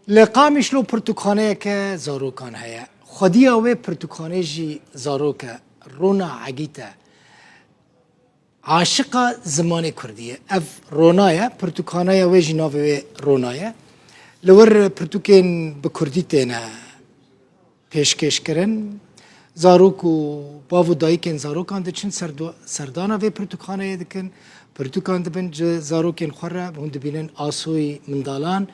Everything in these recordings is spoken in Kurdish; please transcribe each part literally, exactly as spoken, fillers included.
Li Qamişlo pirtûkxaneyeke zarokan heye. Xwediya wê pirtûkxaneyê jî zarok e. Rona Egît e. Aşiqa zimanê kurdî ye. Ev Rona ye. Pirtûkxaneya wê jî navê wê Rona ye. Li wir pirtûkên bi kurdî têne pêşkêş kirin. Zarok û bav û dayikên zarokan diçin serdo-, serdana vê pirtûkxaneyê dikin. Pirtûkan dibin ji zarokên xwe re, hûn dibînin asoyî mindalan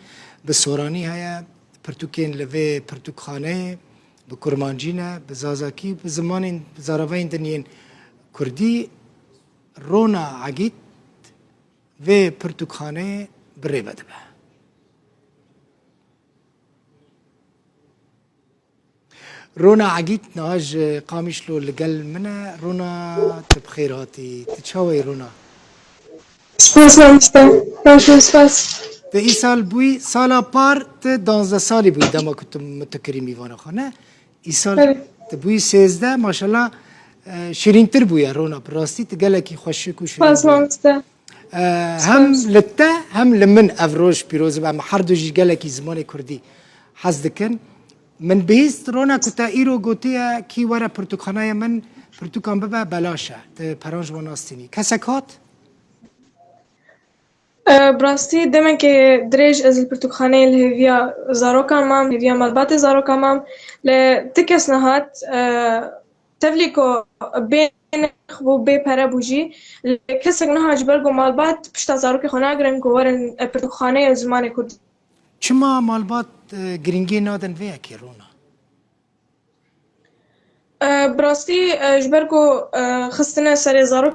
bi soranî heye. Pirtûkên li vê pirtûkxaneyê bi kurmancî ne, bi zazakî, bi zimanên, bi zaravayên din yên kurdî. Rona Egît vê pirtûkxaneyê bi rê ve dibe. Rona Egît niha ji Qamişlo li gel min e. Rona, tu bi xêr hatî. Tu çawa yî Rona? Spas mamoste. Baş û spas. Tu îsal bûyî, sala par tu danzdeh salî bûyî dema ku tu min tu kirî mîvana xwe, ne? Îsal Evet. tu bûyî sêzdeh, maşallah, e, şirîntir bûye Rona. Bi rastî tu gelekî xweşik û şirîn Spas bûyî. mamoste. E, hem li te hem li min ev roj pîroz be. Em her du jî gelekî zimanê kurdî hez dikin. Min bihîst Rona ku te îro gotiye kî were pirtûkxaneyê min pirtûkan bibe belaş e. Tu peran ji wan nas tînî. Kesek hat? E, bi rastî demekê dirêj ez li pirtûkxaneyê li hêviya zarokan mam, hêviya malbatê zarokan mam. Lê ti kes nehat, e, tevlî ku bê nirx bû, bê pere bû jî. Lê kesek nehat ji ber ku malbat pişta zarokê xwe nagirin ku werin, e, pirtûkxaneyê zimanê kurdî. Çima malbat, e, girîngiyê nadin vê yekê Rona? E, bi rastî, e, ji ber ku, e, xistine serê zarokê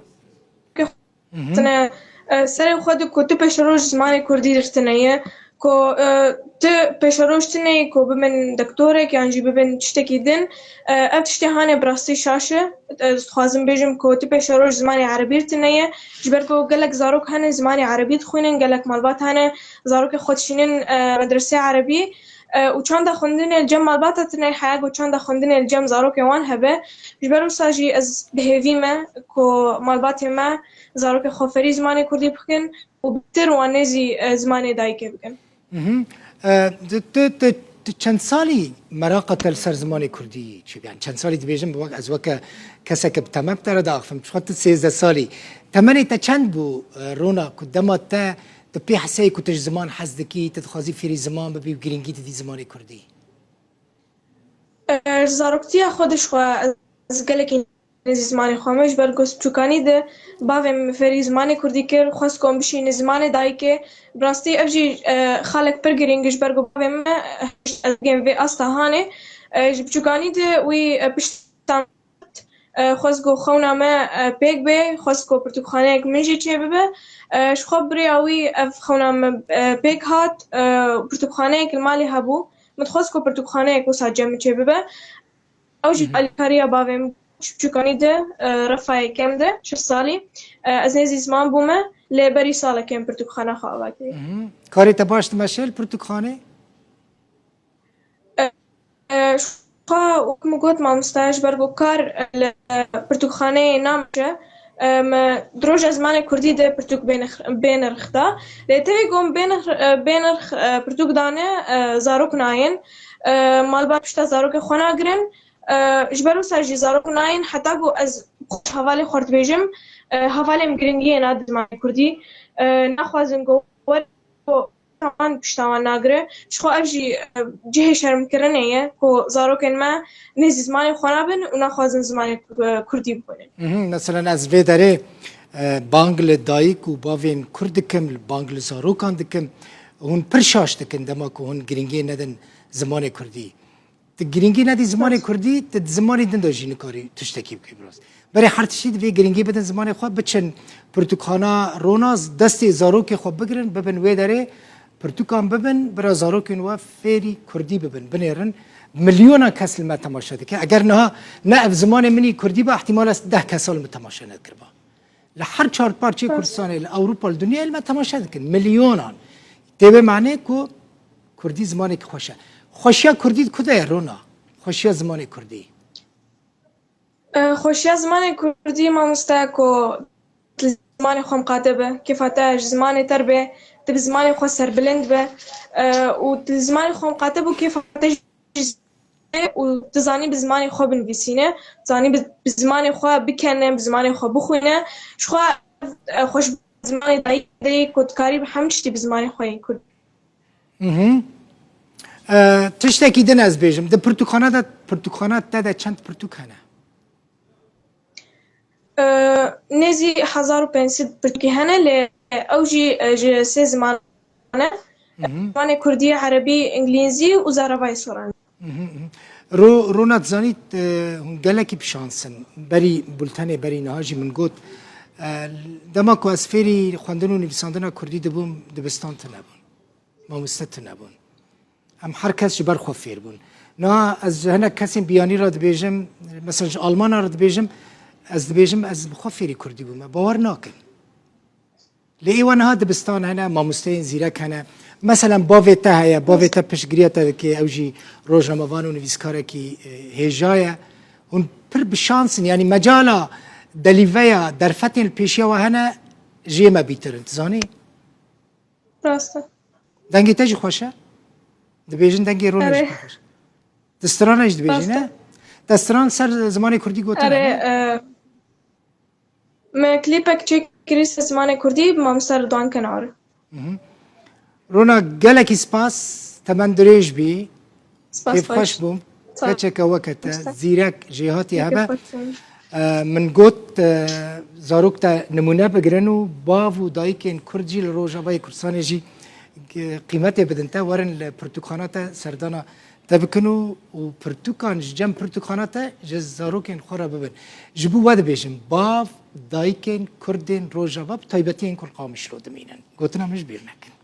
xwe, Mhm. xistine, e, serê xwe di ku tu pêşeroj zimanê kurdî girtine ye, ku, e, tu pêşeroj tune yî ku bibin doktorek yan jî bibin tiştekî din, e, ev tiştê hanê bi rastî şaş e. E, ez dixwazim bêjim ku tu pêşeroj zimanê erebî girtine ye, ji ber ku gelek zarok hene zimanê erebî dixwînin, gelek malbat hene zarokê xwe dişînin, e, medresê erebî. E, û çanda xwendinê li cem malbata tune heye ku çanda xwendinê li cem zarokê wan hebe. Ji ber wisa jî ez bi hêvî me ku malbatê me zarokê xwe ferî zimanê kurdî bikin û bêtir wan nêzî, e, zimanê dayikê bikin. Mhm. E, tu, tu, tu, tu çend salî meraqa te li ser zimanê kurdî çêbû? Yani çend salî dibêjim, wek, ez weke keseke bi temem te re diaxivim. Çixwe tu sêzdeh salî. Temenê te çend bû, e, Rona, ku dema te Tu pê heseyê ku tu ji ziman hez dikî, tu dixwazî fêrî ziman bibî û girîngî didî zimanê kurdî? Ji zaroktiya xwe de jixwe ez gelekî nêzî zimanê xwe me, ji ber ku ez piçûkanî de bavê min fêrî zimanê kurdî kir, xwest ku em bişîne zimanê dayikê. Bi rastî ev jî, e, xalek pir girîng e, ji ber ku bavê me, e, ez digêm vê asta hanê. E, ji piçûkanî de wî, e, pişta e, xwest ku xewna me, e, pêk bê, xwest ku pirtûkxaneyek min jî çêbibe. E, ji xwe bi rêya wî ev xewna me, e, pêk hat, e, pirtûkxaneyek li malê hebû. Min dixwest ku pirtûkxaneyek wisa cem min çêbibe. Ew jî Mhm. alîkariya bavê min ji piçûkanî de, e, refa yekem de, şeş salî. E, ez nêzî ziman bûme, lê berî salekê min pirtûkxana xwe ava kiriye. Mhm. Karê te baş dimeşe li pirtûkxanê? E, e, xwe wek min got mamoste, ji ber ku kar li pirtûkxaneyê nameşe, e, me di roja zimanê kurdî de pirtûk bê nirx, bê nirx da. Lê tevî ku em bê nirx, e, bê nirx, e, pirtûk dane, e, zarok nayên. E, malbat pişta zarokê xwe nagirin. E, ji ber wisa jî zarok nayên, heta ku ez hevalê xwe dibêjim, e, hevalê min giringiyê nade zimanê kurdî. E, naxwazin ku were ku wan pişta wan nagire. Ji xwe ev jî, e, cihê şermkirinê ye ku zarokên me nêzî zimanê xwe nabin û naxwazin zimanê, e, kurdî bixwînin. Mhm, meselen ez vê derê, e, bang li dayik û bavên kurd dikim, bang li zarokan dikim. Hûn pir şaş dikin dema ku hûn giringiyê nedin zimanê kurdî. Tu girîngî nedî zimanê kurdî, tu di zimanê din de jî nikarî tiştekî bikî, bi rast. Berê her tiştî divê girîngî bidin zimanê xwe, biçin pirtûkxana Rona, destê zarokê xwe bigirin, bibin wê derê, pirtûkan bibin, bira zarokên we fêrî kurdî bibin, binêrin. Milyonan kes li me temaşe dike. Eger niha ne ev zimanê min î kurdî ba, ihtimal e deh kesa li min temaşe nedikiriba. Li her çar parçeyê Kurdistanê, li Ewropa, li dinyayê li me temaşe dikin. Milyonan. Tê vê manê ku kurdî zimanekî xweş e. Xweşiya kurdî di ku de ye Rona? Xweşiya zimanê kurdî. E, xweşiya zimanê kurdî mamoste ku zimanê xwe miqate be, kêfa te ji zimanê ter be, tu bi zimanê xwe serbilind be, e, û tu zimanê xwe miqate bû kêfa te jî û tu zanî bi zimanê xwe binivîsîne, zanî bi, bi zimanê xwe bikene, bi zimanê xwe bixwîne. Ji xwe, e, xweş zimanê dayîkê de yê ku dikarî bi hemû tiştî bi zimanê xwe yên kurd. Mhm. E, tiştekî din ez bêjim. Di pirtûkxana de, pirtûkxana te de çend pirtûk hene? E, nêzî hezar û pênc sed pirtûkî hene, lê ew jî, e, ji sê ziman e. Mhm. Zimanê kurdî, erebî, îngilîzî û zaravayê soranî. Mhm, mhm. Ro-, Rona, dizanît, e, hûn gelekî bi şans in. Berî bultenê, berî niha jî min got, e, dema ku ez fêrî xwendin û nivîsandina kurdî dibûm, dibistan tune bûn. Mamoste tune bûn. Em her kes ji ber xwe fêr bûn. Niha ez ji hinek kesên biyanî re dibêjim, mesela ji Almana re dibêjim, ez dibêjim ez bi xwe fêrî kurdî bûme. Bawer nakin. Lê êwa niha dibistan hene, mamosteyên zîrek hene. Meselen bavê te heye, bavê te piştgiriya te dike, ew jî rojnamevan û nivîskarekî, e, hêja ye. Hûn pir bi şans in, yanî mecala delîveya derfetên li pêşiya we hene, ji yê me bîtir in, tu zanî? Rast e. Dengê te jî xweş e. Dibêjin dengê Ronê jî pir xweş e. Di strana jî dibêjî, ne? Te stran ser zimanê kurdî gotin, ne? Me klîpek çêkirî ser zimanê kurdî, bi mamoste Ridwan Kenar. Mhm. Rona, gelekî spas, temen dirêj bî. Spas. Kêfxweş bûm. Keçeke weke te, zîrek, jêhatî hebe. E, min got, e, zarok te nimûne bigirin û bav û dayikên kurd jî li Rojavayê Kurdistanê jî, e, qîmetê bidin te, werin li pirtûkxana te serdana te bikin û, û pirtûkan ji cem pirtûkxana te ji zarokên xwe re bibin. Ji bo we dibêjim, bav, dayikên kurdên Rojava, bi taybetî yên ku li Qamişlo dimînin. Gotina min ji bîr nekin.